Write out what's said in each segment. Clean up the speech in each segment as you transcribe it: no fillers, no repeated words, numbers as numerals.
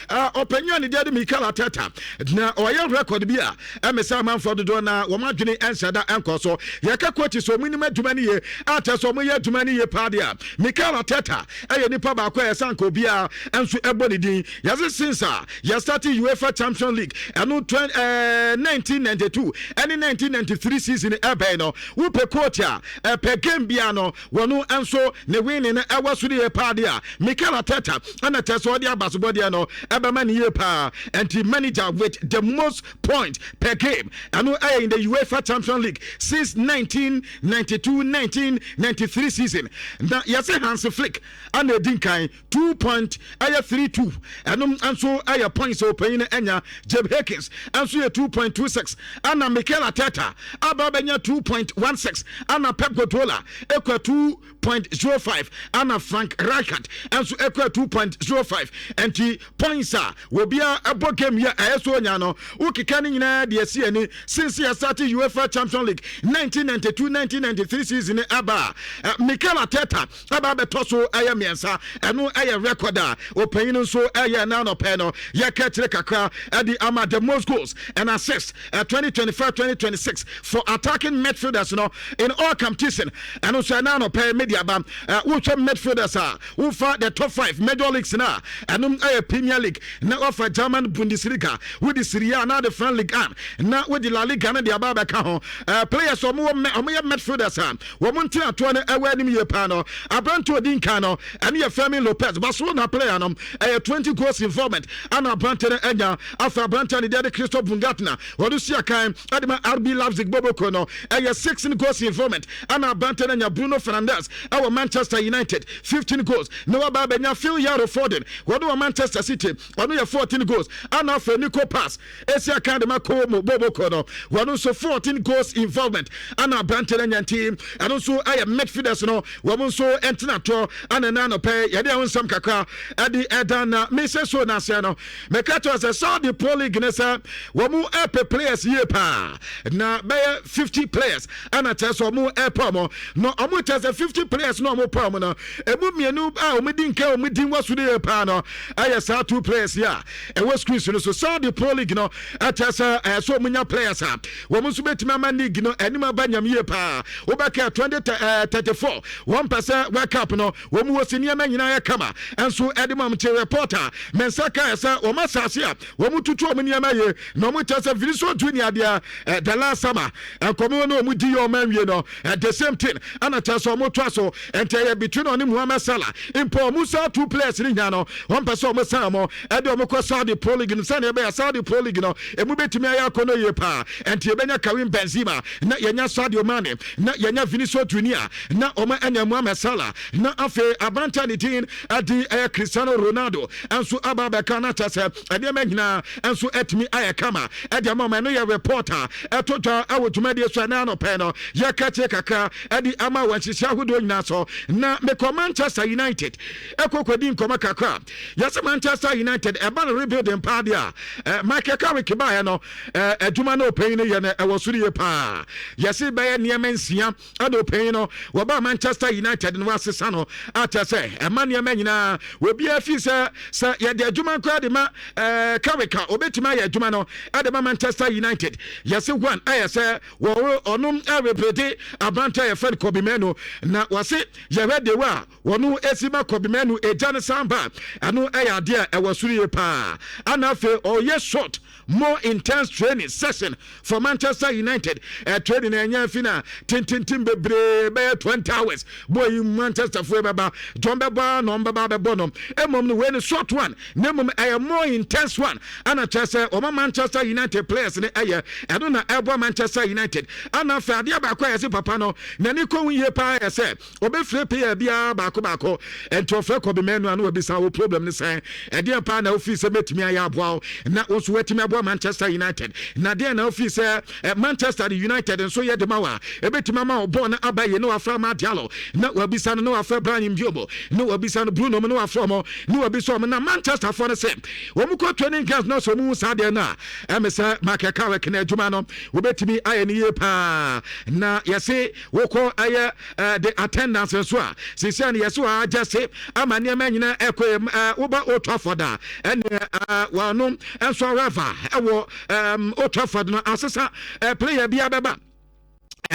Ɔpanyin a ne deɛ de Mikel Arteta na ɔyɛ record bi a ɛmɛ sɛ amanfoɔ dodoɔ na wɔn adwene ɛnhyɛ da ɛnkɔ so. Yɛka coach sɛ wɔn nim adwuma no yie a, kyerɛ sɛ wɔn yɛ adwuma no yie paa deɛ a, Mikel Arteta ɛyɛ nipa baako a yɛsan ka obiara nso ɛbɔ ne din. Yɛse since a yɛstart UEFA Champions League, ɛno 1992 ɛne 1993 season ɛbɛn no, wopɛ coach a ɛpɛ game bia no wɔn nso ne winning no ɛwɔ so yie paa deɛ a, Mikel Arteta ɛna kyerɛ sɛ ɔde abasobɔdeɛ no ɛbɛma ne yie paa. Nti manager with the most point per game, ɛno ɛyɛ in the UEFA Champions League since 1992-1993 season, na yɛsɛ Hans Flick ana edi nkan, 2 point ɛyɛ 32. Ɛno nso ɛyɛ points a ɔpanyin no anya. Jupp Heynckes nso yɛ 2.26, ɛna Mikel Arteta aba bɛnya 2.16, ɛna Pep Guardiola ekura 2.05, ɛna Frank Rijkaard nso ekura 2.05. Nti points a obiara ɛbɔ game yɛ ɛyɛ so onya no, wokeka ne nyinaa deɛ si ani since yɛ start UEFA Champions League 1992-1993 season ɛba a, Mikel Arteta aba abɛtɔ so ɛyɛ mmiɛnsa. Ɛno ɛyɛ record a ɔpanyin nso ɛyɛ ɛna anɔpɛ no yɛka kyerɛ kakra ɛde ama. The most goals and assists 2025-2026 for attacking midfielders no in all competition, ɛno nso ɛna anɔpɛ media ba. Wohwɛ midfielders a, wofa the top five major leagues na ɛno ɛyɛ Premier League, na wafa German Bundesliga, wode Serie A na de French League 1 na wode La Liga no de aba abɛka ho, players ɔmo wɔ ɔmo yɛ midfielders a wɔn ntenatoɔ no ɛwɔ anim yie paa no, aberante odi nkan no ɛne yɛ Fermin Lopez, Barcelona player no. Ɛyɛ 20 goals involvement ana aberante no anya. Afei aberante no deɛ de Christoph Baumgartner, wɔde si akan ɛde ma RB Leipzig boboko no, ɛyɛ 16 goals involvement ana aberante no anya. Bruno Fernandes ɛwɔ Manchester United, 15 goals, na waba abɛnya Phil Yaro Foden, wɔde wɔ Manchester City, ɔno yɛ 14 goals. Ana afei Nico Paz esi akan de ma Como boboko no, wɔno nso 14 goals involvement ana aberante no anya. Nti ɛno nso ɛyɛ midfielders no wɔn nso ntenatoɔ ana ɛna anɔpɛ yɛde ɛho nsɛm kakra ɛde ɛda. Na mehyɛ so n'aseɛ no, mɛka kyerɛ sɛ Saudi Pro League ne sɛ wɔn ɛpɛ players yie paa, na bɛyɛ 50 players ɛna kyerɛ sɛ wɔn ɛpɛ wɔn na wɔn kyerɛ sɛ 50 players na wɔn pɛ wɔn no, emu mmienu a wɔn di nka wɔn di wɔ so yie paa no ɛyɛ saa two players yi a ɛwɔ screen so no. So Saudi Pro League no ɛkyerɛ sɛ ɛyɛ sɛ wɔn nya players a wɔn nso bɛtumi ama league no anim aba nyam yie paa. Wobɛka 2034, wɔn pɛ sɛ World Cup no wɔn wɔ si nneɛma nyinaa yɛ kama. Nso ɛde ma te reporter mɛnsa kaa sɛ wɔn asase a wɔn tutu wɔn nneɛma yie na wɔn kyerɛ sɛ Vinicius Junior deɛ, the last summer nkɔmɔ no wɔn di yɛ wɔn anwie no, the same thing ɛna kyerɛ sɛ wɔn toa so. Nti ɛyɛ between ɔne Muhammed Salah mpo. Wɔn sa two players ne nyinaa no, wɔn pɛ sɛ wɔn san wɔn ɛde wɔn kɔ Saudi Pro League no sɛnea ɛbɛyɛ Saudi Pro League no emu bɛtumi ayɛ akɔ no yie paa. Nti yɛbɛnya Karim Benzema na yɛnya Sadio Mane na yɛnya Vinicius Junior na wɔn anya Muhammed Salah, na afei aberante ne din ɛde ɛyɛ Cristiano Ronaldo nso aba abɛka, na kyerɛ sɛ nneɛma nyinaa nso atumi ayɛ kama ɛde ama ɔmo. Ɛno yɛ report a ɛto dwa ɛwɔ dwumadie so ɛna anɔpɛ no yɛka kyerɛ kakra ɛde ama wɔn nhyehyɛ ahodoɔ nyinaa so. Na mekɔ Manchester United ɛkɔ kɔdi nkɔmɔ kakra. Yɛsɛ Manchester United ɛba no rebuilding paa deɛ a, Michael Carrick baeɛ no, adwuma no ɔpanyin no yɛ no ɛwɔ soro yie paa. Yɛse bɛyɛ nneɛma nsia ɛna ɔpanyin no wɔba Manchester United no wasesa no akyɛ sɛ ɛma nneɛma nyinaa obiara fi sɛ yɛde adwuma nkoa de ma Carrick a, obɛtumi ayɛ adwuma no ɛde ma Manchester United. Yɛse one ɛyɛ sɛ wɔwɔ ɔnom ɛrebuild aberante a yɛfrɛ no Kobbie Mainoo, na wɔse yɛhwɛ de wa a wɔno esi ma Kobbie Mainoo egya ne san ba, ɛno ɛyɛ adeɛ a ɛwɔ soro yie paa. Ana afei ɔyɛ short, more intense training session for Manchester United. Training na ɛnyɛ fi na tintintin bebree bɛyɛ 20 hours boy yi Manchester fo bɛba John bɛbɔ na ɔn bɛba bɛbɔ no. Emom no, wei no short one, na emom ɛyɛ more intense one ɛna kyerɛ sɛ wɔn Manchester United players ne ɛyɛ ɛno na ɛbɔ Manchester United. Ɛna afei adeɛ baako a yɛsi papa no n'ani kɔ ho yie paa yɛ sɛ ɔbɛfiri player biara baako baako. Nti ɔfrɛ Kobbie Mainoo ano, wabisa wo problem ne sɛn, ɛdeɛ paa na wofii sɛ mɛtumi ayɛ aboa wo na wo nso woatumi aboa Manchester United, na deɛ na wofii sɛ Manchester United nso yɛ de ma wo a ɛbɛtumi ama wo bɔɔl no aba yie. Na wafrɛ Amad Diallo na wabisa no, na wafrɛ Bryan Mbeumo na wabisa no, Bruno mu na wafrɛ ɔmo na wabisa ɔmo. Na Manchester foɔ no sɛ wɔn kɔ training grounds na sɛ ɔmo hu saa deɛ no a, ɛmɛ sɛ Michael Carrick na adwuma no wɔbɛtumi ayɛ no yie paa. Na yɛse wokɔ ɛyɛ the attendance nso a, sisia no yɛse wɔ agyɛse ama nneɛma nyinaa ɛkɔ yɛ. Woba Old Trafford a, Ɛneɛ wɔno nso arrival ɛwɔ Old Trafford no asesa player bi abɛba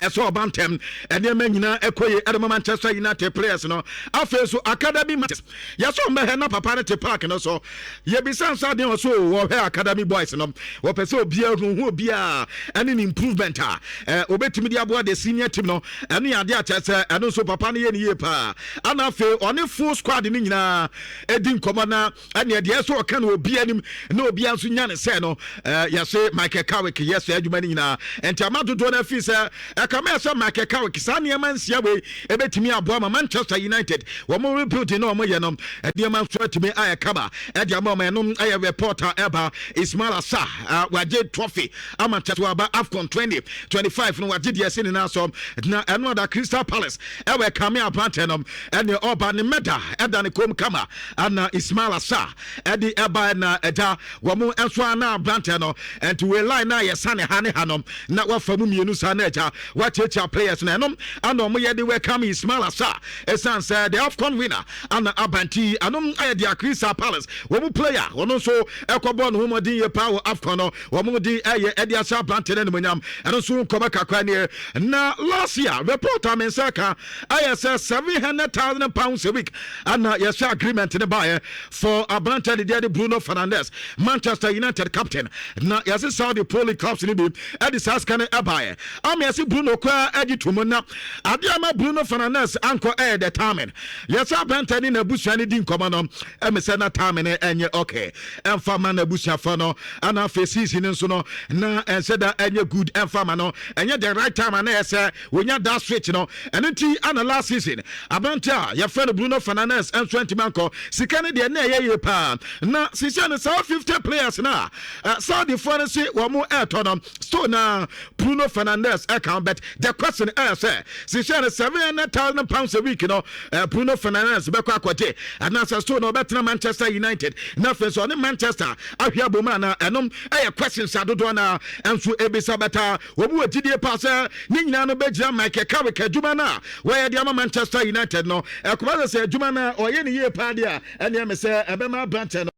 ɛsɛ ɔba ntɛm, nneɛma nyinaa ɛkɔ yie ɛde ma Manchester United players no. Afei so academy matches, yɛsɛ ɔmbɛhɛ na papa no te park no so. Yɛbisa nso adeɛ wɔ so, wɔhwɛ academy boys no, wɔpɛ sɛ obiara hu obiara ɛne ne improvement a obɛtumi de aboa the senior team no. Ɛno yɛ adeɛ akyɛ sɛ ɛno nso papa no yɛ ne yie paa. Ana afei ɔne full squad no nyinaa ɛdi nkɔmmɔ na ɛneɛ deɛ ɛsɛ ɔka no obi anim na obiara nso nya ne sɛ no yɛse Michael Carrick yɛ sɛ adwuma no nyinaa. Nti ama dodoɔ no afi sɛ ɛkama sɛ Michael Carrick saa nneɛma nsia wei ɛbɛtumi aboa ma Manchester United wɔn rebuilding na wɔn yɛ no, nneɛma nso atumi ayɛ kama ɛde ama wɔn. Ɛnom ɛyɛ reporter ɛba. Ismaila Sarr wagye trophy ama kyɛ waba AFCON 2025 no, wagye deɛ ɛsi ne nan so. Na ɛno ada Crystal Palace ɛwɔ ɛkame aberantɛ no, ɛne ɔba ne mɛda ɛda ne kom kama ana Ismaila Sarr ɛde ɛba na ɛgya wɔn nso ana aberantɛ no. Ɛnti wei line na yɛsa ne ha ne ha no na wafa mu mmienu saa na agya wakyerɛkyerɛ players no. Ɛnom ana ɔmo yɛ de welcome Ismaila Sarr, ɛsiane sɛ the AFCON winner ana abanti anom ayɛ de Crystal Palace wɔn mu player, wɔn nso ɛkɔbɔ ne ho mmɔden yie paa wɔ AFCON no, wɔn de ɛyɛ ɛde ahyɛ aberante no animonyam. Ɛno nso nkɔmɔ kakra nie. Na last year report a me nsa ka ayɛ sɛ £700,000 a week ana yɛhyɛ agreement ne baeɛ for aberante de deɛ de Bruno Fernandes, Manchester United captain. Na yɛse Saudi Pro League clubs no bi ɛde saa sika no ɛbaeɛ ama yɛse Bruno koraa agye to mu. Na adeɛ ama Bruno Fernandes ankɔ ɛyɛ the timing. Yɛsɛ aberante ne n'abusua no di nkɔmɔ no, ɛmi sɛ na timing no ɛnyɛ okay ɛmfa ma n'abusuafoɔ no. Ana afei season no nso no na ɛnsɛ da ɛnyɛ good ɛmfa ma no, ɛnyɛ the right time ana ɛsɛ wonya that switch no. Ɛno nti ana last season aberante a yɛfrɛ no Bruno Fernandes nso antumi ankɔ. Sika no deɛ na ɛyɛ yie paa. Na sisia no saa 50 players no a Saudifoɔ no se wɔn ɛɛtɔ no still na Bruno Fernandes ɛka. But the question ɛyɛ sɛ sisia no £700,000 a week no, Bruno Fernandes bɛkɔ akɔgye anaasɛ still na ɔbɛtena Manchester United na afei nso ɔne Manchester ahwɛ abom ana? Ɛnom ɛyɛ questions adodoɔ na ɛnso ebisa bɛta wɔn wɔ gyidie paa sɛ ne nyinaa no bɛgyina Michael Carrick adwuma no a wɔyɛ de ama Manchester United no. Ɛkɔba sɛ adwuma no a ɔyɛ ne yie paa deɛ a, ɛneɛ me sɛ ɛbɛma aberantɛ no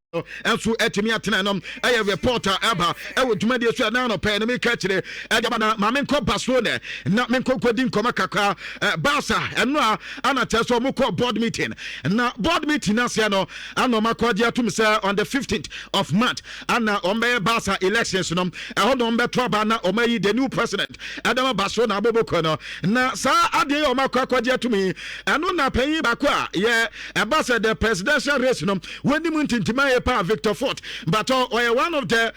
ɛnso ɛtumi atena no. Ɛyɛ reporter ɛba ɛwɔ dwumadie so ɛnan nɔpɛ no meka kyerɛ ɛde aba. Na maame nkɔ Barcelona na menkɔ nkɔdi nkɔmɔ kakra. Barca ɛno a ana kyerɛ sɛ ɔmo kɔ board meeting, na board meeting n'aseɛ no ana ɔmo akɔgye atum sɛ on the 15th of March ana ɔmo bɛyɛ Barca elections no. Ɛhɔ na ɔmo bɛto aba na ɔmo ayi the new president ɛdɛm Barcelona abobɔkɔ no. Na saa adeɛ yi ɔmo akɔ akɔgye atum yi, ɛno na panyin baako a yɛ ɛba sɛ the presidential race no wɔnim ntintima yɛ paa, Victor Fort, but ɔyɛ one of the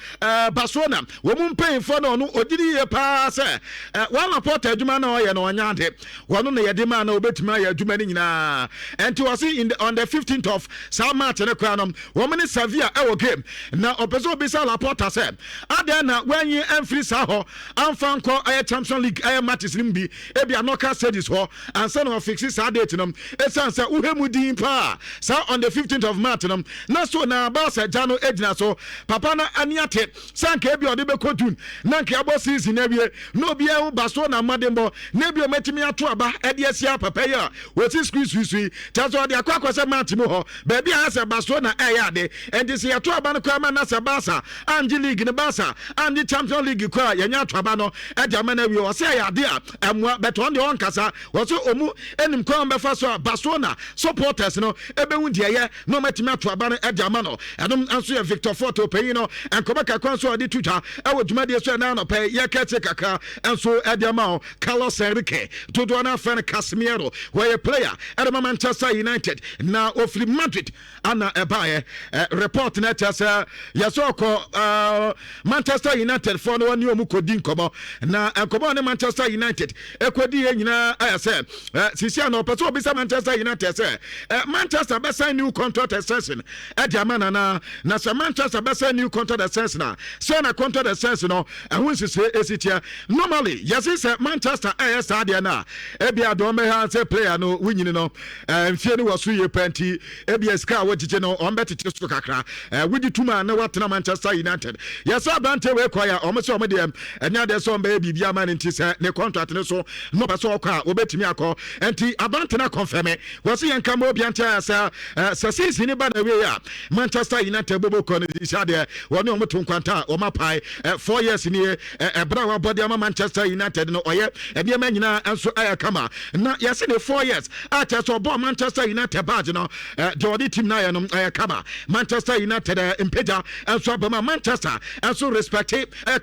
Barcelona wɔn mu mpanyinfoɔ no, ɔno ɔgyina yie paa sɛ wɔn Laporta adwuma na ɔyɛ no ɔnya ade wɔn na yɛde maa na obetumi ayɛ adwuma no nyinaa. Ɛnti wɔsi in the on the 15th of saa March ne koraa no, wɔn ne Sevilla ɛwɔ game, na ɔpɛ sɛ obisa Laporta sɛ adan na wɔanyi ɛnfiri saa hɔ amfa nkɔ ɛyɛ Champions League ɛyɛ matches no mu bi, ebi a knockout stages hɔ ansa na ɔfix saa date no, ɛsiane sɛ wohwɛ mu din paa saa on the 15th of March no na so na Barca gya no gyina so. Papa no ani ate sɛ anka ebi ɔde bɛkɔ June na anka yɛabɔ season awie na obiara ho ba so na mmɔdenbɔ na ebi ɔmatumi ato aba ɛde asia papa yi a wɔsi sukuu suisui kyɛ sɛ ɔde akɔ akɔ sɛ March mu hɔ baabi a sɛ Barcelona ɛyɛ ade. Ɛnti sɛ yɛto aba no koraa ma na sɛ Barca angye league no, Barca angye Champions League koraa, yɛnyɛ ato aba no ɛde ama no awie. Ɔsɛ ɛyɛ ade a ɛmmoa bɛtɛ ɔno deɛ ɔnkasa. Wɔsɛ ɔmu anim kwan bɛfa so a Barcelona supporters no ɛbɛhu deɛ ɛyɛ na ɔmatumi ato aba no ɛde ama no. Ɛnom nso yɛ Victor Fort ɔpanyin no nkɔmɔ kakra nso a ɔde to dwa ɛwɔ dwumadie so ɛna anɔpɛ yɛka akyire kakra nso ɛde ama wo. Carlos Enrique, dodoɔ no afɛ no Casemiro, wɔyɛ player ɛde ma Manchester United na ofiri Madrid ana ɛbaeɛ. Report no ɛkyɛ sɛ yɛsɛ ɔkɔ Manchester United foɔ no wɔne ɔmu kɔdi nkɔmmɔ, na nkɔmmɔ ne Manchester United ɛkɔdi yɛ nyinaa ayɛ sɛ sisi a na ɔpɛ sɛ ɔbisa Manchester United sɛ Manchester bɛsign new contract extension ɛde ama nana, na sɛ Manchester bɛsign new contract extension a, sɛ na contract extension no ɛho nhyehyɛ ɛsi teɛ. Normally yɛse sɛ Manchester ɛyɛ saa deɛ no a, ebia deɛ ɔmbɛha sɛ player no wonyini no mfie no wɔ so yie pɛ, nti ebia sika a wɔgyegye no ɔmbɛtete so kakra, wogye tum a na watena Manchester United. Yɛsɛ aberante wei kɔ a, ɔmo sɛ ɔmo deɛ ɛnyɛ adeɛ sɛ ɔmbɛyɛ biribi ama no, nti sɛ ne contract no so na ɔpɛ sɛ ɔkɔ a, wɔbɛtumi akɔ. Nti aberante no akɔnfɛme wɔ sɛ yɛnka ma obia nte ayɛ sɛ season ba na wie a Manchester Manchester United bobo kɔ no sisi adeɛ wɔne wɔn to nkwanta a wɔn apae 4 years nie. Ɛbrɛ a wabɔ de ama Manchester United no, ɔyɛ nneɛma nyinaa nso ɛyɛ kama na yɛsi ne 4 years a kyerɛ sɛ ɔbɔ Manchester United badge no, deɛ ɔde team no ayɛ no ɛyɛ kama. Manchester United mpagya nso abɛma Manchester nso respect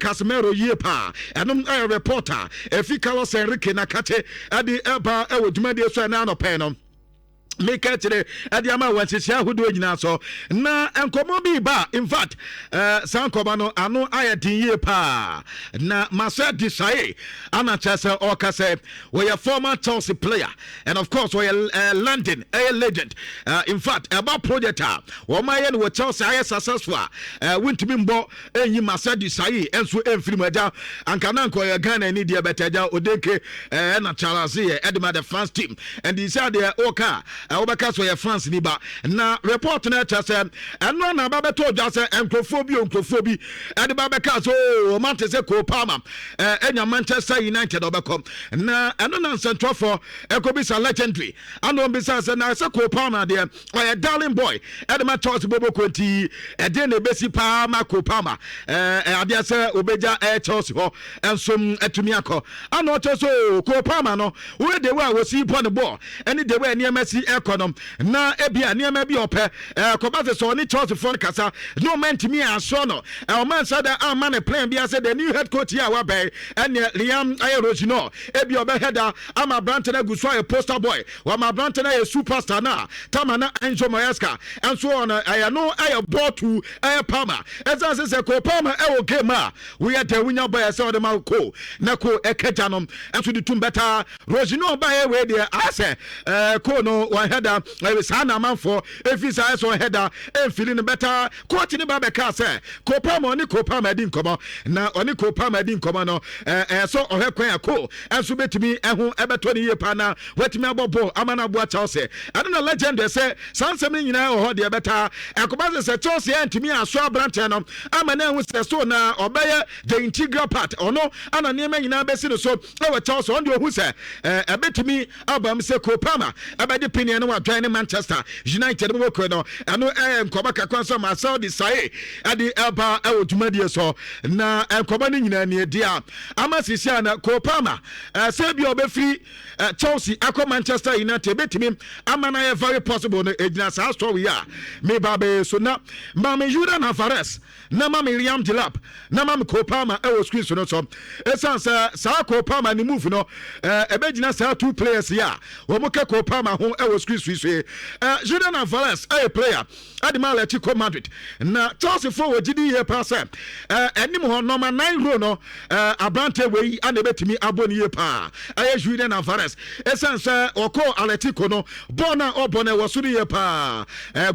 Casemiro yie paa. Ɛnom ɛyɛ reporter efi Carlos Enrique nakate ɛde ɛba ɛwɔ dwumadie so ɛna anɔpɛ no meka kyerɛ ɛde ama wɔ nhyehyɛ ahodoɔ nyinaa so. Na nkɔmmɔ bi ba, in fact, saa nkɔmmɔ no ano ayɛ den yie paa na Marcel Desailly ana kyerɛ sɛ ɔka sɛ wɔyɛ former Chelsea player and of course wɔyɛ London ɛyɛ legend. In fact, ɛba project a wɔn ayɛ no wɔ Chelsea ayɛ successful a, wontumi mbɔ ɛnyi Marcel Desailly nso ɛmfiri mu. Agya anka na nka ɔyɛ Ghana ni deɛ bɛtɛ agya odenke ɛna Charles yɛ ɛde ma the France team ɛnti sɛ adeɛ ɔka a, wobɛka sɛ ɔyɛ France ni ba. Na report no ɛkyɛ sɛ ɛno na aba bɛtɔ dwa sɛ nkurɔfoɔ bi o, nkurɔfoɔ bi ɛde ba bɛka sɛ o ɔma te sɛ Cole Palmer ɛnya Manchester United ɔbɛkɔ. Na ɛno na nsɛntwerɛfoɔ ɛkɔbisa legendary ana ɔmbisa sɛ na sɛ Cole Palmer deɛ ɔyɛ darling boy ɛde ma Chelsea boboko, nti ɛdeɛ na ɛbɛsi paa ma Cole Palmer adeɛ sɛ obɛgya ɛyɛ Chelsea hɔ ɛnso atumi akɔ. Ana ɔkyɛ so Cole Palmer no woyɛ de a wɔsi bɔ ne bɔɔl ɛne de a nneɛma si ɛkɔ no, na ebia nneɛma bi ɔpɛ kɔba sɛ ɔne Chelsea foɔ no kasa na ɔma ntumi asɔ no, ɔma nsa da ama ne plan bi ase. The new head coach yi a wabɛn ɛne Liam ɛyɛ Rosenior, ebi ɔbɛhɛ da ama aberante no agu so ayɛ poster boy, wɔma aberante no ayɛ superstar na tama na Enzo Maresca ɛnso ɔno ɛyɛ no ɛyɛ ball to ɛyɛ Palmer. Ɛsan sɛ Cole Palmer ɛwɔ game a woyɛ dɛ wonya bɔ yɛ sɛ ɔde ma ko na ko ɛkɛgya no ɛnso de tum bɛta Rosenior ɔbaeɛ wei deɛ ayɛ sɛ ko no wɔhɛ da saa na amanfoɔ ɛfiri saa ayɛ sɛ ɔhɛ da ɛmfiri no bɛta. Coach ne ba bɛka sɛ Cole Palmer, ɔne Cole Palmer adi nkɔmmɔ na ɔne Cole Palmer adi nkɔmmɔ no, ɛɛ sɛ ɔhwɛ kwan a Cole ɛnso bɛtumi ɛho ɛbɛtɔ ne yie paa na watumi abɔ bɔɔl ama no aboa Chelsea. Ɛno na legend sɛ saa nsɛm no nyinaa wɔ hɔ deɛ bɛta ɛkɔba sɛ Chelsea ɛntumi aso aberanteɛ no ama no ahu sɛ so na ɔbɛyɛ the integral part, ɔno ana nneɛma nyinaa bɛsi no so ɛwɔ Chelsea. Ɔno deɛ ɔhu sɛ ɛbɛtumi aba mu sɛ Cole Palmer ɛbɛgye pineɛ no wadwan ne Manchester United bɛbɔkuro no. Ɛno ɛyɛ nkɔmɔ kakra nso Marcel Desailly ɛde ɛba ɛwɔ dwumadie so. Na nkɔmɔ no nyinaa nie deɛ a ama sisi a na Cole Palmer ɛsɛ bi a ɔbɛfiri Chelsea akɔ Manchester United ebɛtumi ama no ayɛ very possible no, ɛgyina saa story a meba bɛyɛ so. Na maame Julian Alvarez na maame Liam Delap na maame Cole Palmer ɛwɔ screen so no so, ɛsiane sɛ saa Cole Palmer ne move no ɛbɛgyina saa two players yi a wɔn ka Cole Palmer ho ɛwɔ screen so yi so yi. Julian Alvarez ɛyɛ player ɛde ma Atletico Madrid na Chelsea fo wɔ gyidi yie paa sɛ ɛnim hɔ number 9 role no, aberante wei ana ɛbɛtumi abɔ ne yie paa, ɛyɛ Julian Alvarez. Ɛsiane sɛ ɔkɔɔ Atletico no, bɔɔl no a ɔbɔ no ɛwɔ so no yie paa,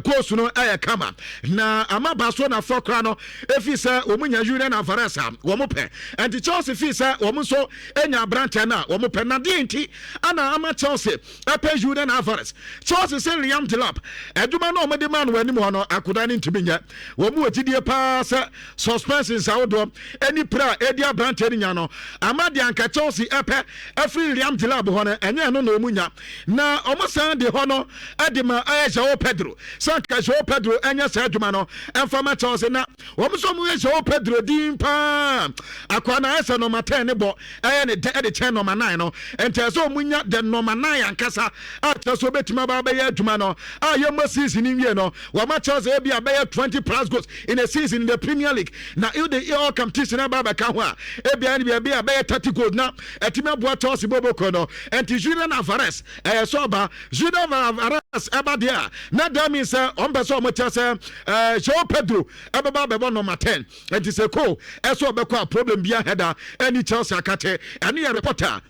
goals no ɛyɛ kama na ama Barcelona fɔ koraa no ɛfiri sɛ wɔn nya Julian Alvarez a wɔn pɛ. Ɛnti Chelsea fii sɛ wɔn nso nya aberanteɛ no a wɔn pɛ. Na deɛ nti ana ama Chelsea ɛpɛ Julian Alvarez? Chelsea sɛ Liam Delap adwuma no a wɔde ma no anim hɔ no, akoda no ntumi nyɛ. Wɔn mu wɔ gyidie paa sɛ suspensions ahodoɔ ɛne pira a ɛdi aberanteɛ no nya no ama deɛ anka Chelsea ɛpɛ ɛfiri Liam Delap hɔ no, ɛnyɛ ɛno na wɔn nya. Na wɔn san de hɔ no ɛde ma ɛyɛ Joao Pedro sɛ anka Joao Pedro ɛnyɛ saa adwuma no ɛmfa ma Chelsea. Na wɔn nso wɔn yɛ Joao Pedro din paa akwa na ayɛ sɛ number 10 ne bɔ ɛyɛ ne dɛ ɛde kyɛn number 9 no. Nti ɛsɛ wɔn nya the number 9 ankasa a kyerɛ sɛ wɔbɛtumi aba abɛyɛ adwuma no a yɛmmɔ season wie no wɔn Chelsea ebi abɛyɛ 20 plus goals in a season in the Premier League na the all competition aba abɛka ho a, ebi ayɛ no bi abɛyɛ 30 goals na ɛtumi aboa Chelsea bɔbɔ no. Nti Julian Alvarez ɛyɛ sɛ ɔba, Julian Alvarez ɛba deɛ a, na that means sɛ ɔmpɛ sɛ ɔmo kyerɛ sɛ Joao Pedro ɛbɛba abɛbɔ number 10. Nti sɛ ko ɛsɛ ɔbɛkɔ a, problem bi ahɛda ɛne Chelsea akate. Ɛne yɛ reporter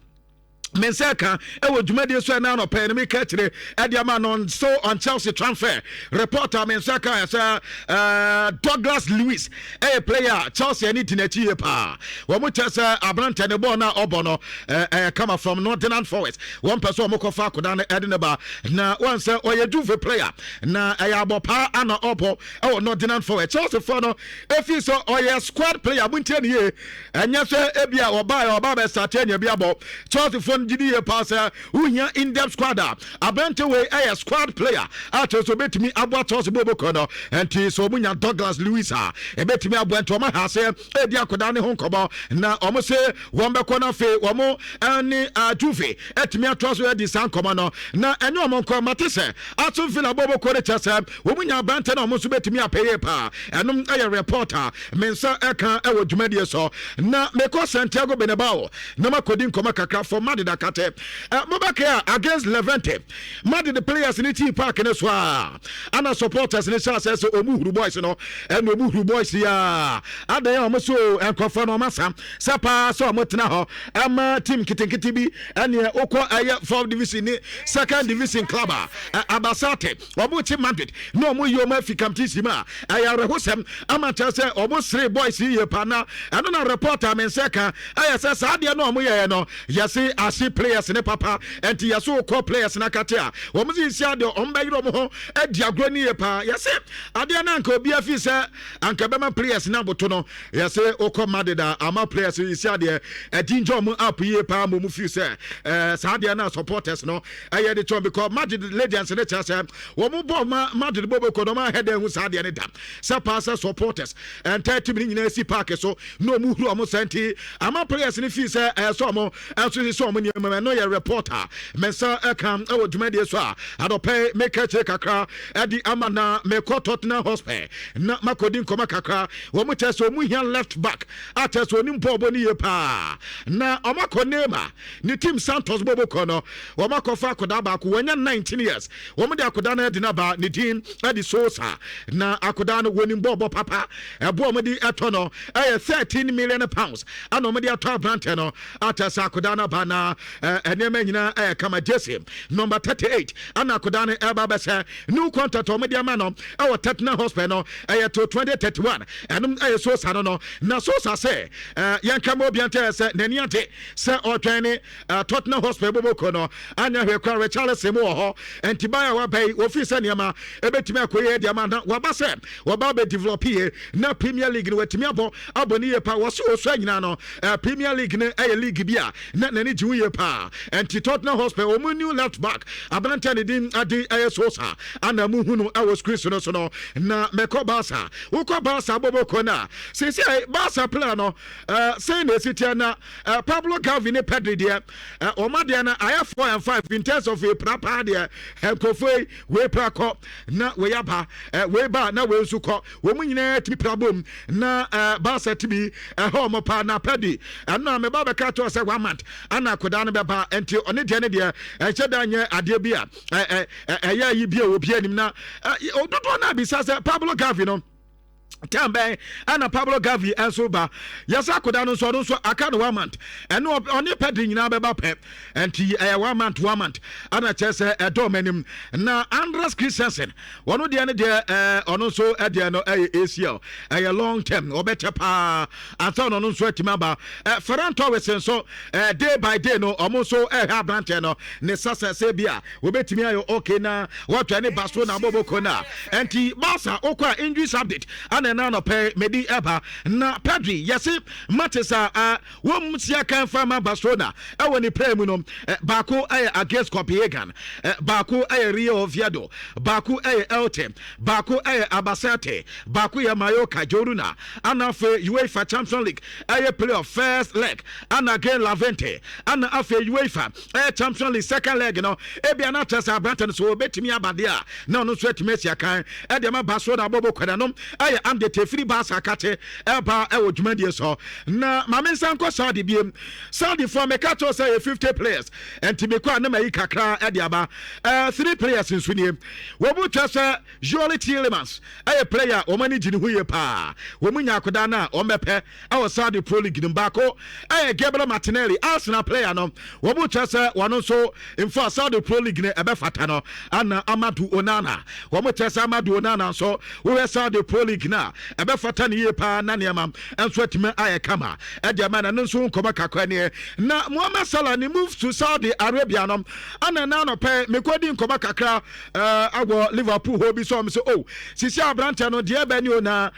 me nsa ka ɛwɔ dwumadie so ɛna anɔpɛ no meka kyerɛ ɛde ama no. So on Chelsea transfer reporter me nsa ka sɛ Douglas Luiz ɛyɛ player Chelsea ani di n'akyi yie paa. Wɔn kyɛ sɛ aberantɛ ne bɔɔl no a ɔbɔ no ɛyɛ kama from Nottingham Forest. Wɔn pɛ sɛ wɔn kɔfa akoda no ɛde ne ba na wɔn sɛ ɔyɛ Juve player na ɛyɛ abɔ paa ana ɔbɔ ɛwɔ Nottingham Forest. Chelsea foɔ no efi sɛ ɔyɛ squad player. Abuntie ne yie, ɛnyɛ sɛ ebi a ɔbaa ɔbaa bɛ start anya bi abɔ. Chelsea foɔ Tottenham gye di yie paa sɛ wohia in-depth squad a, aberante wei yɛ squad player a kyerɛ sɛ obetumi aboa Chelsea bɔ bɔkɔ no. Nti sɛ wɔn nya Douglas Luiz a, ebetumi aboa. Nti wɔn aha aseɛ redi akwadaa ne ho nkɔmɔ na wɔn se wɔn bɛkɔ no afei wɔn ne Juve atumi atoa so adi saa nkɔmɔ no. Na ɛnyɛ wɔn nko, mate sɛ Aston Villa bɔ bɔkɔ no kyerɛ sɛ wɔn nya aberante no a wɔn nso betumi apɛ yie paa. Ɛnom yɛ report a me nsa ɛka ɛwɔ dwumadie so. Na mekɔ Santiago Bernabeu na makɔdi nkɔmmɔ kakra for Madrid akate. Mobɛkae a against Levante, Madrid players ne tii park no so a ana supporters ne hyɛ asɛ sɛ ɔmu huru boys no, ɛna ɔmu huru boys yi a adan a ɔmo so nkurɔfoɔ no ɔmo asa sɛ paa sɛ ɔmo tena hɔ ɛma team nketenkete bi ɛneɛ wokɔ ɛyɛ fourth division ne second division club a Abasate Wɔn kye Madrid na wɔn yi wɔn afi competition mu a, ɛyɛ awerɛhosɛm ama kyerɛ sɛ wɔn sere boys yi yie paa na ɛno na report a me nsa ka ɛyɛ sɛ saa adeɛ no a wɔn yɛɛ no yɛse ase players ne papa ɛnti yɛse wokɔ players no akate a wɔn se nsi adeɛ wɔn bɛyere wɔn ho adi agorɔ no yie paa. Yɛse adeɛ no anka obi afi sɛ anka bɛma players no aboto no. Yɛse wokɔ Madrid a ama players yi si adeɛ ɛdi ngya ɔmo up yie paa ma ɔmo feel sɛ ɛɛ saa adeɛ no a supporters no ɛyɛ de kyɛn because Madrid legends no kyerɛ sɛ wɔn bɔ ma Madrid bɔ bɔkɔ no ɔmo ahɛ dɛ ho saa adeɛ no da sɛ paa sɛ supporters ɛntɛ team no nyinaa si park so na ɔmo huru ɔmo sɛ nti ama players no feel sɛ ɛyɛ sɛ ɔmo ɛnso hyehyɛ ɔmo nneɛma mu. Ɛno yɛ report a me nsa ɛka ɛwɔ dwumadie so a adɔpɛ meka akyire kakra ɛde ama. Na mekɔ Tottenham Hotspur na makɔdi nkɔmɔ kakra. Wɔn kyerɛ sɛ wɔn hia left back a kyerɛ sɛ onim bɔɔl bɔ no yie paa, na wɔn akɔ Neymar ne team Santos bɔbɔ kɔ no, wɔn akɔfa akɔdaa baako, wɔanya 19 years. Wɔn de akɔdaa no adi n'aba, ne din ɛde Sosa, na akɔdaa no wɔnim bɔɔl bɔ papa. Ɛboɔ wɔn de ɛtɔ no ɛyɛ £13 million ɛna wɔn de atɔ aberantɛ no ata sɛ akɔdaa no aba na nneɛma nyinaa ɛyɛ kama. Jersey number 38 ɛna akɔdaa no ɛba bɛsɛ. New contract a wɔde ama no ɛwɔ Tottenham Hotspur no ɛyɛ till 2031. Ɛnom ɛyɛ Sosa no. Na Sosa sɛ yɛnka ma obiara ntɛ sɛ n'ani agye sɛ ɔtwɛn ne Tottenham Hotspur boboko no. Anyɛ hwee koraa, Richarlison mu wɔ hɔ, nti ban a waba yi wɔfii sɛ nneɛma ɛbɛtumi akɔ yie de ama na waba sɛ wɔba bɛ develop yie na Premier League no watumi abɔ ne yie paa. Wɔse ɔsua nyinaa no, Premier League no ɛyɛ league bi a na n'ani gye ho yie paa. Nti Tottenham Hotspur wɔn new left back aberante ne din ade ɛyɛ Sosa ana mu hu no ɛwɔ screen so no so no. Na mɛkɔ Barca. Wokɔ Barca bɔbɔkɔ no a, seesei Barca player no sɛn na ɛsi teɛ? Na Pablo, Gavi ne Pedri deɛ, wɔn adeɛ no ayɛ four and five in terms of epira paa deɛ. Nkurɔfoɔ yi wei pra kɔ na wei aba, wei ba na wei nso kɔ, wɔn nyinaa tumi pra bom na Barca tumi ɛhɔ wɔn paa. Na Pedri ɛno a meba bɛka to sɛ one month ana akwadaa no bɛba, nti ɔne deɛ ne deɛ ɛnhyɛ da nyɛ adeɛ bi a ɛyɛ yi bi a obi anim na dodoɔ no abisa sɛ Pablo Gavi no time bɛn ɛna Pablo Gavi nso ba. Yɛsɛ akoda no nso, ɔno nso aka no one month, ɛno ɔne Pedri nyinaa bɛba pɛ, nti ɛyɛ one month, one month ɛna kyerɛ sɛ ɛdɔ ɔmo anim. Na Andreas Christensen ɔno deɛ no deɛ, ɔno nso deɛ no ɛyɛ ACL, ɛyɛ long term, ɔbɛkyɛ paa ansa na ɔno nso atumi aba. Ferran Torres nso, day by day no ɔmo nso ɛhwɛ aberanteɛ no ne sasa sɛ bi a wɔbɛtumi ayɛ okay na wɔtwa ne Barcelona abɔbɔkɔ no a. Ɛnti Barca wokɔ a, injuries update ana ɛna anɔpɛ medi ɛba. Na Pedri, yɛse matches a wɔn si akan fa ma Barcelona ɛwɔ ne play mu no, baako ɛyɛ against Copenhagen, baako ɛyɛ Real Oviedo, baako ɛyɛ Elche, baako ɛyɛ Albacete, baako yɛ Mallorca, Girona, ana afei UEFA Champions League ɛyɛ playoff first leg ana against Levante, ana afei UEFA ɛyɛ Champions League second leg no. Ebia na kyerɛ sɛ aberante no so wɔbɛtumi abadeɛ a na ɔno nso atumi asi akan ɛde ama Barcelona abɔbɔ kwada no. Ɛyɛ update efiri Barca akate ɛba ɛwɔ dwumadie so. Na maame nsa nkɔ Saudi biem. Saudi foɔ, meka kyerɛ sɛ yɛ 50 players, nti mekɔ a ne ma yi kakra ɛde aba. Three players nso nie. Wɔn mu kyerɛ sɛ Youri Tielemans ɛyɛ player a wɔn ani gye ne ho yie paa. Wɔn nya akodaa no a wɔn bɛpɛ ɛwɔ Saudi Pro League no. Baako ɛyɛ Gabriel Martinelli, Arsenal player no. Wɔn mu kyerɛ sɛ wɔn nso mfa Saudi Pro League no ɛbɛfata no. Ana Amadou Onana, wɔn kyerɛ sɛ Amadou Onana nso wɔyɛ Saudi Pro League no a ɛbɛfata ne yie paa na nneɛma nso atumi ayɛ kama ɛde ama na no nso nkɔmɔ kakra nie. Na Mohamed Salah ne move to Saudi Arabia no ana na anɔpɛ mekɔdi nkɔmɔ kakra awɔ Liverpool hɔ bi sɛ ɔmo sɛ, oh, sisi aberanteɛ no deɛ ɛbɛ ni o na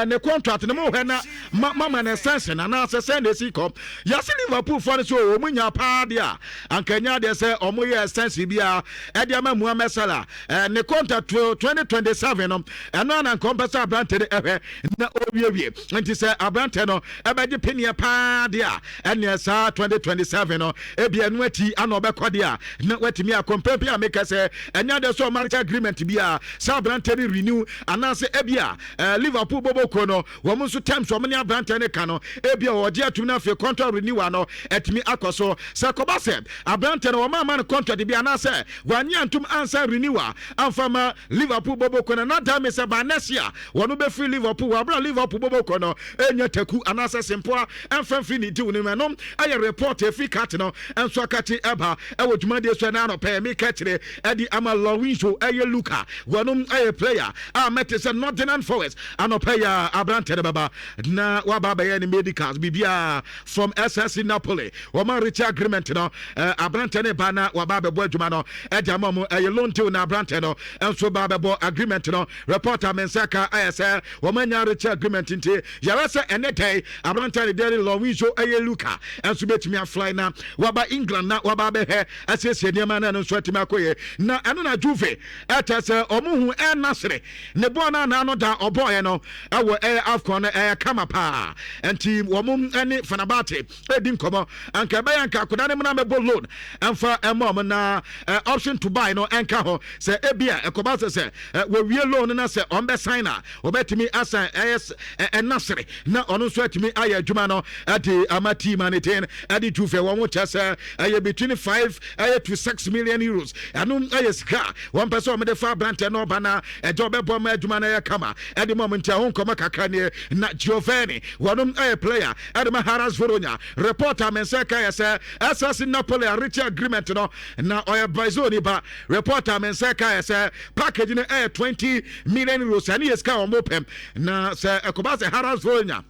ne contract ne mo hwɛ na Mama no extension anaasɛ sɛn na esi kɔ? Yɛse Liverpool foɔ no so wɔn nya paa deɛ a, anka nya deɛ sɛ wɔn yɛ extension biara ɛde ama Mohamed Salah ne contract 2027 no, ɛno ana nka ɔmpɛ sɛ aberante no ɛhwɛ na ɔwiewie. Nti sɛ aberante no ɛbɛgye peneɛ paa deɛ a, ɛneɛ saa 2027 no ebi ɛno akyi ana ɔbɛkɔ deɛ a, na watumi akɔ. Mpɛn a meka sɛ ɛnyɛ adeɛ sɛ ɔma agreement biara sɛ aberante no renew anaasɛ ebi a Liverpool bɔbɔ no wɔn nso terms wɔn ne aberante no ka no, ebi a wɔgye atum no, afei contract renewal no ɛtumi akɔ so. Sɛ kɔba sɛ aberante no wɔn ama no contract bi anaasɛ wɔanye antum ansa renewal amfa ma Liverpool bɔbɔ no, na dame sɛ by next year wɔn bɛfiri Liverpool wɔ abira Liverpool bɔbɔ no enya taku anaasɛ sempoa ɛmfa mfiri ne diw no mu. Ɛno ɛyɛ report efi kat no nso akakye ɛba ɛwɔ dwumadie so. Ɛna anɔpɛ mi kɛkyerɛ ɛde ama Lorenzo ɛyɛ Luca, wɔnom ɛyɛ player a mɛte sɛ Nottingham Forest. Anɔpɛ yɛ aberante no bɛba na waba abɛyɛ ne medicals biribiara from SSC Napoli. Wɔma reach agreement no, aberante ne ba na waba abɛbɔ adwuma no ɛde ama mu. Ɛyɛ loan deal na aberante no nso ba abɛbɔ agreement no. Report a me nsa ka ɛyɛ sɛ wɔn anya reach agreement, nti yɛrɛ sɛ ɛnɛ dɛn aberante ne deɛ Lorenzo ɛyɛ Luca nso bɛtumi afly na waba England na waba abɛhwɛ asiesie nneɛma na ɛno nso atumi akɔyɛ. Na ɛno na Juve ɛkyɛ sɛ ɔmo hu ɛnasere ne bɔɔl no anaa no da ɔbɔɔyɛ no ɛwɔ ɛyɛ AFCON no, ɛyɛ kama paa, nti wɔn ɛne Fenerbahce ɛdi nkɔmɔ anka ɛbɛyɛ anka akwadaa no mu na mɛbɔ loan ɛmfa ɛmɔ ɔmo na option to buy no ɛnka ho, sɛ ebia ɛkɔba sɛ wɔwie loan no na sɛ ɔmo bɛ sign a, wɔbɛtumi asan ɛyɛ ɛnasere na ɔno nso atumi ayɛ adwuma no ɛde ama team a ne ten ɛde Juve. Wɔn kyɛ sɛ ɛyɛ between 5 ɛyɛ to €6 million. Ɛno ɛyɛ sika wɔn pɛ sɛ wɔn de fa aberantɛ na ɔba na ɛgya ɔbɛbɔ ma adwuma no ɛyɛ kama ɛde ma ɔmo. Nti ɛho nkɔmɔ kakra nie. Na Giovanni, wɔnom ɛyɛ player ɛde ma Hellas Verona. Report a me nsa ka yɛ sɛ SSC Napoli areach agreement no na ɔyɛ Brazil ni ba. Report a me nsa ka yɛ sɛ package no ɛyɛ €20 million. Ɛne yɛ sika a wɔn pɛm na sɛ ɛkɔba sɛ Hellas Verona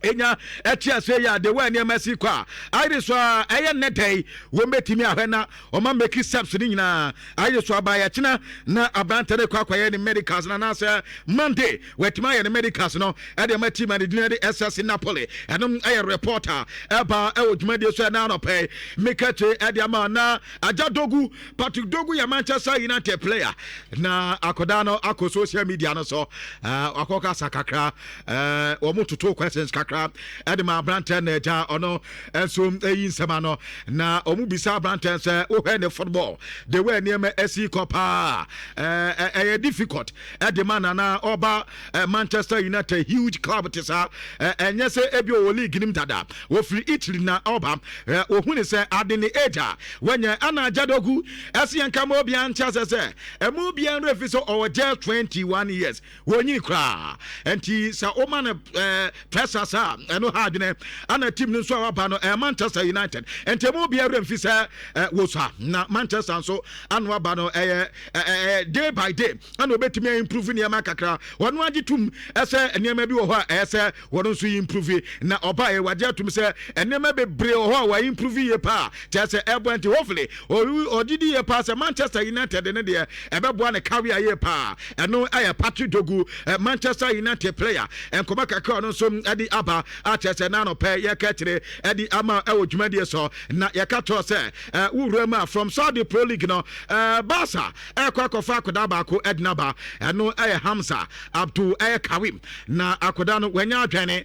enya ɛte ase yɛ ade wɔ nneɛma si kɔ a ayere so a, ɛyɛ nnɛ da yi wɔn bɛtumi ahwɛ na ɔma make steps ne nyinaa ayere so aba. Yɛkyena na aberante no kɔ akɔyɛ ne medicals na anaasɛ Monday wɔatumi ayɛ ne medicals no ɛde ama team a ne din de SS Napoli. Ɛnom ɛyɛ report a ɛba ɛwɔ dwumadie so ɛna anɔpɛ meka kyerɛ ɛde ama. Na Agya Dogu, Patrick Dogu yɛ Manchester United player, na akɔdaa no akɔ social media no so akɔ kasa kakra, wɔn toto questions kakra ɛde ma aberantɛ, na agya ɔno nso ɛyi nsɛm ano na wɔn bisa aberantɛ sɛ wohwɛ ne football, the way nneɛma ɛsi kɔ paa, ɛyɛ difficult ɛde ma nana ɔba Manchester United, huge club te saa. Ɛnyɛ sɛ ebi ɔwɔ league nim dada, wɔfiri Italy na ɔba. Wɔhu ne sɛ ade ne age a wɔnyɛ ana. Agya Dogu ɛsi yɛn kama obiara nkyɛn sɛ ɛmu obiara nrɛ fi sɛ ɔwɔ just 21 years, wɔnyini koraa, nti sɛ woma no pressure saa, ɛno ha adwene. Ana team no nso a waba no ɛyɛ Manchester United, nti ɛmu obiara werɛ mfi sɛ wɔsua na Manchester nso ano aba no, ɛyɛ ɛɛ day by day ɛna obɛtumi improve nneɛma kakra. Wɔn agye tum ɛsɛ nneɛma bi wɔ hɔ a ɛyɛ sɛ wɔn nso improve, na ɔbaa yɛ wagye atum sɛ nneɛma bebree wɔ hɔ a wɔn improve yie paa, kyerɛ sɛ ɛbɔ. Nti hopefully ɔgye di yie paa sɛ Manchester United ne deɛ ɛbɛboa ne career yie paa. Ɛno ɛyɛ Patrick Dogu, Manchester United player, nkɔmɔ kakra ɔno nso ɛde aba akyerɛ sɛ n'anɔpɛ yɛka kyerɛ ɛde ama ɛwɔ dwumadie so. Na yɛka kyerɛ sɛ wowura mu a, from Saudi Pro League no, Barca ɛkɔ akɔfa akwadaa baako ɛde naba. Ɛno ɛyɛ Hamza Abdul ɛyɛ Kawim, na akwadaa no wanya adwene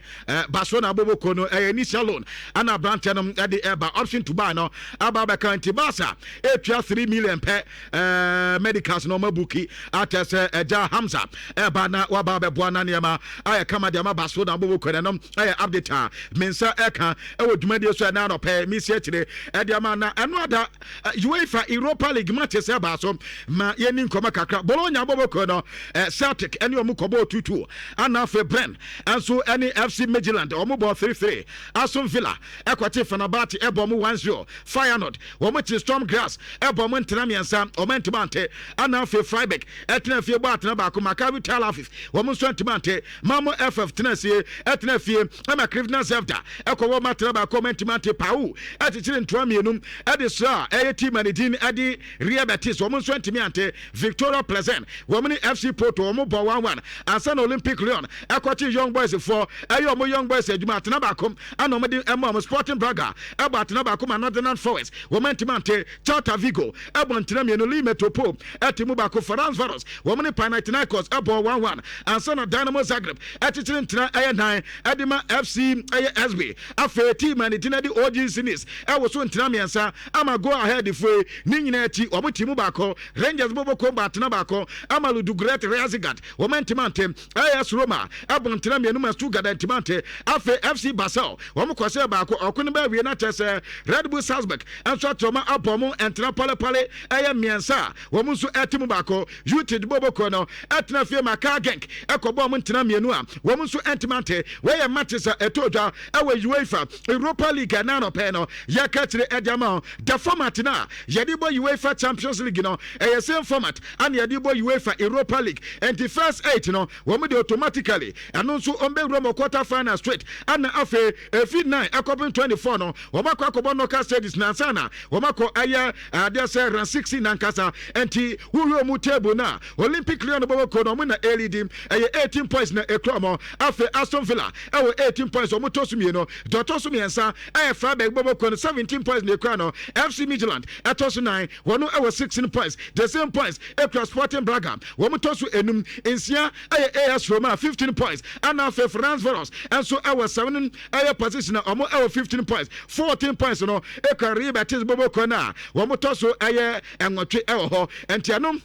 Barcelona aboboko no. Ɛyɛ initial loan ɛna aberanteɛ no ɛde ɛba, option to buy no aba abɛka, nti Barca ɛtua 3 million pɛ. Medicals na ɔma buki akyɛ sɛ ɛgya Hamza ɛba na waba abɛboa na nneɛma ayɛ kama de ama Barcelona aboboko no. Ɛyɛ update a me nsa ɛka ɛwɔ dwumadie so ɛna anɔpɛ mesi akyire ɛde ama. Na ɛno ada UEFA Europa League matches ɛbaa so ma yɛni nkɔmɔ kakra. Bologna aboboko no, Celtic ɛne ɔmo kɔbɔɔ 2-2, ana afei Bren ɛnso ɛne FC Midtjylland ɔmo bɔ 3-3. Aston Villa ɛkɔte Fenerbahce ɛbɔ ɔmo 1-0. Feyenoord wɔn kye Sturm Graz ɛbɔ ɔmo ntena 3, ɔmo ntoma ante, ana afei Freiburg ɛtena fie bɔ atena 1. Maccabi Tel Aviv wɔn nso ntoma ante. Malmo FF tena sie ɛtena fie. fie ma Crvena Zvezda ɛkɔwɔ matena baako ɔmo antumi ante. PAOK ɛkyekyere ntoa mmienu ɛde sra a ɛyɛ team a ne din ɛde Real Betis, wɔn nso antumi ante. Viktoria Plzen wɔn ne FC Porto wɔn bɔ 1-1 ansa na Olympic Lyon ɛkɔkye Young Boys foɔ, ɛyɛ wɔn Young Boys adwuma, atena baako ana wɔn de ɛma wɔn. Sporting Braga ɛbɔ atena baako ma Nottingham Forest, wɔn antumi ante. Celta Vigo ɛbɔ ntena mmienu, Lille Metropole ɛte mu baako. Ferencvaros wɔn ne Panathinaikos ɛbɔ 1-1 ansa na Dynamo Zagreb ɛkyekyere ntena ɛyɛ nan ɛde ma FC ɛyɛ SB. Afei team a ne din de OGC Nice ɛwɔ so ntena mmiɛnsa ama Go Ahead foe. Ne nyinaa akyi wɔn te mu baako. Rangers bɔbɔ komba atena baako ama Ludogorets Razgrad, wɔn antumi ante. AS Roma ɛbɔ ntena mmienu ma Stuttgart, antumi ante. Afei FC Basel wɔn kɔsɛ baako. Ɔko no bɛawie na kyerɛ sɛ Red Bull Salzburg nso atrɔma abɔ mo ntena pɔlepɔle ɛyɛ mmiɛnsa a wɔn nso ɛte mu baako. Utd bɔbɔkuo no ɛtena fie ma KAA Genk ɛkɔbɔ mo ntena mmienu a wɔn nso ntumi ante. Wɔyɛ matches a ɛtɔ dwa ɛwɔ UEFA Europa League ɛna anɔpɛ no yɛka kyerɛ ɛde ama. The format no a yɛde bɔ UEFA Champions League no, ɛyɛ same format ana yɛde bɔ UEFA Europa League. Nti first eight no, wɔn de automatically ɛno nso wɔn bɛwura mu quarter final straight, ana afei efi 9 ɛkɔpem 24 no, wɔn akɔ akɔbɔ knockout stages nansa na wɔn akɔ ɛyɛ adeɛ sɛ round 16 nankasa. Nti wohwɛ mu table na Olympic Lyon bɔbɔ ko no, wɔn na ɛlead, ɛyɛ 18 points na ekura wɔn. Afei Aston Villa ɛwɔ 18 points, wɔn tɔ so mmienu. Deɛ ɔtɔ so mmiɛnsa ɛyɛ Freiburg bɔbɔ ko no, 17 points na ekura no. FC Midtjylland ɛtɔ so 9, wɔn ɛwɔ 16 points. The same points ekura Sporting Braga, wɔn tɔ so enum. Nsia ɛyɛ AS Roma, 15 points, ɛna afei Ferencvaros ɛnso ɛwɔ 7 ɛyɛ position a wɔn ɛwɔ 15 points. 14 points no ekura Real Betis bɔbɔ ko no a wɔn tɔ so ɛyɛ 8 ɛwɔ hɔ. Nti ɛnom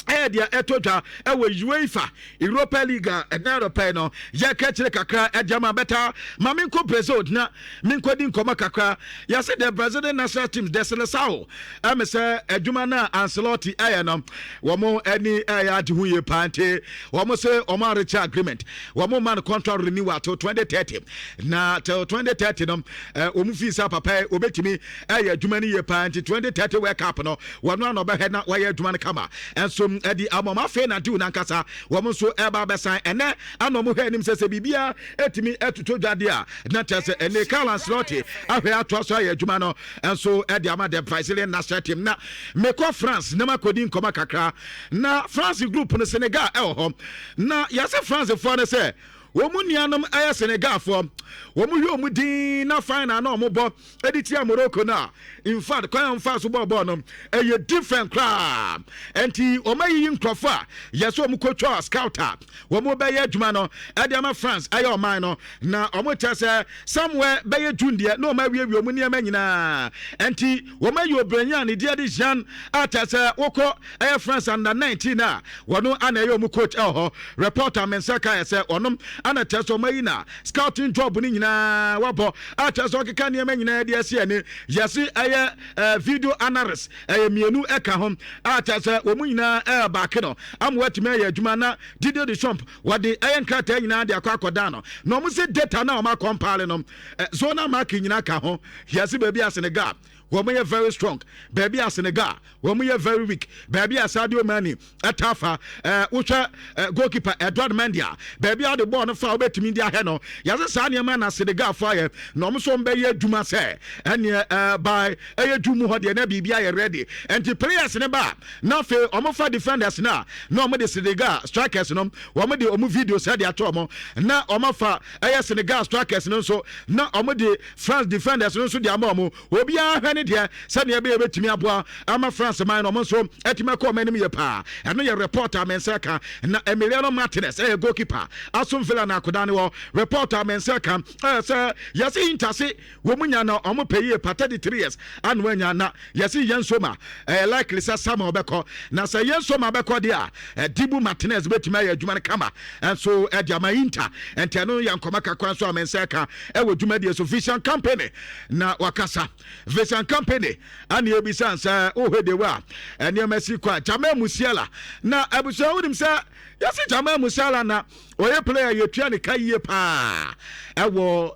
ɛyɛ deɛ ɛtɔ dwa ɛwɔ UEFA Europa League a ɛdan rɔpɛ no yɛka kyerɛ kakra ɛde ama bɛta. Ma menkɔ Brazil na menkɔdi nkɔmmɔ kakra. Yɛsɛ the Brazilian national team, the Seleção, ɛme sɛ adwuma no a Ancelotti ɛyɛ no, wɔn ani ɛyɛ agye ho yie paa. Nti wɔn sɛ wɔn arekyɛ agreement, wɔn ma no contract renewal till 2030, na till 2030 no wɔn fi sɛ papa yi obetumi ɛyɛ adwuma no yie paa. Nti 2030 World Cup no, wɔn ano ɔbɛhwɛ na wɔyɛ adwuma no kama ɛnso ɛde ama wɔn. Afei na deal nankasa wɔn nso ɛba abɛsan ɛnɛ ana wɔn hwɛ anim sɛ biribiara ɛtumi ɛtoto dwadeɛ a, na kyerɛ sɛ ɛne Carlo Ancelotti ahwɛ atoa so ayɛ adwuma no ɛnso ɛde ama the Brazilian national team. Na mekɔ France na makɔdi nkɔmɔ kakra. Na France group no, Senegal ɛwɔ hɔ, na yɛsɛ Francefoɔ no sɛ wɔn mu nuanom ɛyɛ Senegalfoɔ, wɔn hwɛ wɔn din na final na wɔn bɔ ɛde tia Morocco no a, in fact, kwan a wɔfa so bɔɔ bɔɔl no ɛyɛ different koraa. Nti wɔn ayiyi nkurɔfoɔ a yɛsɛ wɔn kɔtwa scout a wɔn bɛyɛ adwuma no ɛde ama France ɛyɛ ɔman no, na wɔn kyerɛ sɛ somewhere bɛyɛ June deɛ na wɔn awiewie wɔn nneɛma nyinaa. Nti wɔn ayi obìnrin a ne deɛ de Jean a kyerɛ sɛ wɔkɔ ɛyɛ France under 19 a wɔn ana ɛyɛ wɔn coach ɛwɔ hɔ. Reporter Mensa ka yɛ sɛ ɔnom ana kyerɛ sɛ wɔn ayi na scouting job no nyinaa wabɔ a kyerɛ sɛ ɔkeka nneɛma nyinaa de asi ani. Yɛsi ɛyɛ video analyst ɛyɛ mmienu ɛka ho a kyerɛ sɛ wɔn nyinaa ɛyɛ baake no ama wɔatumi ayɛ adwuma. Na Didier Deschamps wɔde ɛyɛ nkrataa nyinaa de akɔ akɔdan no, na wɔn sɛ data na wɔn akɔmpile no, zonal marking nyinaa ka ho. Yɛsi baabi a Senegal wɔn yɛ very strong, baabi a Senegal wɔn yɛ very weak, baabi a Sadio Mane ɛta fa, wohwɛ goalkeeper Edouard Mendy a, baabi a ɔde bɔɔl no fa a wobɛtumi de ahɛ no. Yɛsɛ saa nneɛma na Senegal fo ayɛ, na wɔn nso bɛyɛ adwuma sɛ ɛneɛ by ɛyɛ dwum mu hɔ deɛ na biribi ayɛ ready. Nti players ne ba na afei wɔn fa defenders na wɔn de Senegal strikers no, wɔn de wɔn video sɛ de ato wɔn, na wɔn afa ɛyɛ Senegal strikers no nso, na wɔn de France defenders no nso de ama wɔn. Obiara hwɛ ne deɛ sɛdeɛ ɛbɛyɛ bɛtumi aboa ama France man no, ɔmo nso atumi akɔ ɔmo anim yɛ paa. Ɛno yɛ report a mensa ka. Na Emiliano Martinez ɛyɛ goalkeeper Aston Villa na akoda ne wɔ. Report a mensa ka ɛyɛ sɛ yɛse Inter se wɔn mu nya na ɔmo pɛ yie pa, 33 years ano anya, na yɛse Yann Sommer ɛyɛ likely sɛ Samuel bɛkɔ, na sɛ Yann Sommer bɛkɔ deɛ a, Dibu Martinez bɛtumi ayɛ adwuma no kama ɛnso ɛde ama Inter. Nti ɛno yɛ nkɔmɔ kakra nso a mensa ka ɛwɔ dwumadie so. Vincent Kompany na wakasa. Vincent Kompany ana ebisa sɛ wohwɛ de wa a nneɛma si kɔ a, Jamal Musiala na abusua, wonim sɛ yɛse Jamal Musiala na ɔyɛ player yɛtua ne ka yie paa ɛwɔ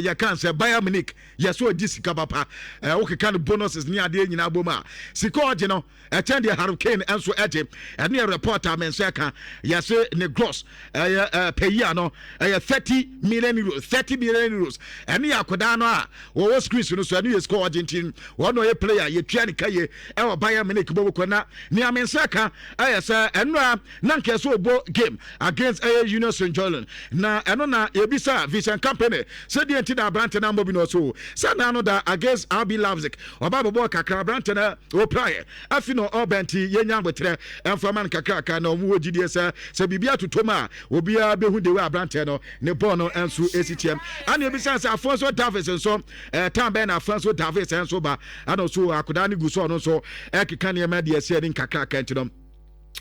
Yɛka sɛ Bayern Munich yɛsɛ ɔgye sika papa. Wokeka no bonuses ne adeɛ nyinaa bom a, sika ɔgye no ɛkyɛn deɛ Harry Kane nso ɛgye. Ɛne yɛ report a me nsa ka, yɛse ne gross ɛyɛ per year no ɛyɛ €30 million, €30 million. Ɛne yɛ akwadaa no a wɔwɔ screens no so. Ɛne yɛ sika ɔgye, nti wɔn na ɔyɛ player yɛtua ne ka yie ɛwɔ Bayern Munich bɔ kɔ. Na nea me nsa ka ɛyɛ sɛ ɛnora na nkɛ sɛ ɔbɔ game against ɛyɛ Union St Gilloise, na ɛno na yɛbisa Vincent Kompany sɛdeɛ nti na aberante no ambɔ bi no so sɛ na no da against RB Leipzig ɔba bɛbɔ kakra, aberante no ɔpraeɛ afi no ɔbɛn, nti yɛnya abotrɛ ɛmfa ma no kakraka na ɔmo wɔ gyidie sɛ biribi atotom a, obiara bɛhu de wɔ aberante no ne bɔɔl no nso ɛsi tiɛm. Ana ebisa sɛ Alphonso Davies nso tan bɛn na Alphonso Davies nso ba, ana ɔso akodaa no gu so, ɔno nso ɛkeka nneɛma deɛ ɛsɛ ne nkakraka, nti no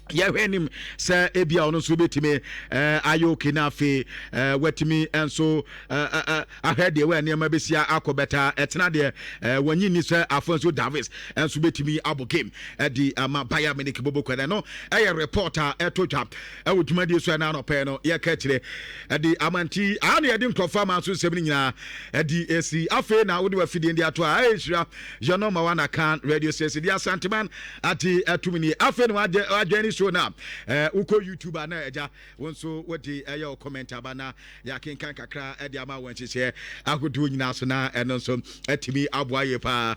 yɛhwɛ anim sɛ ebia ɔno nso bɛtumi ayɛ okay na afei watumi nso ahwɛ deɛ wɔ nneɛma bɛsi akɔ bɛta. Ɛtena deɛ wɔnyi ni sɛ Alphonso Davies nso bɛtumi abɔ game ɛde ama Bayern Munich bobo kwan. No ɛyɛ report a ɛto dwa ɛwɔ dwumadie so. Ɛna anɔpɛ no yɛka kyerɛ ɛde ama, nti aa na yɛde nkurɔfoɔ ama nso nsɛm no nyinaa ɛde esi. Afei na wode wafidie de ato a ɛyɛ nhyira yɛ number one Akan radio station de Asanteman ate atum nie. Afei na wadwɛn ne show no a wokɔ YouTube a, na agya wo nso wode ɛyɛ wo comment aba na yɛakenkan kakra ɛde ama wɔn nhyehyɛ ahodoɔ nyinaa so, na ɛno nso atumi aboa yie paa.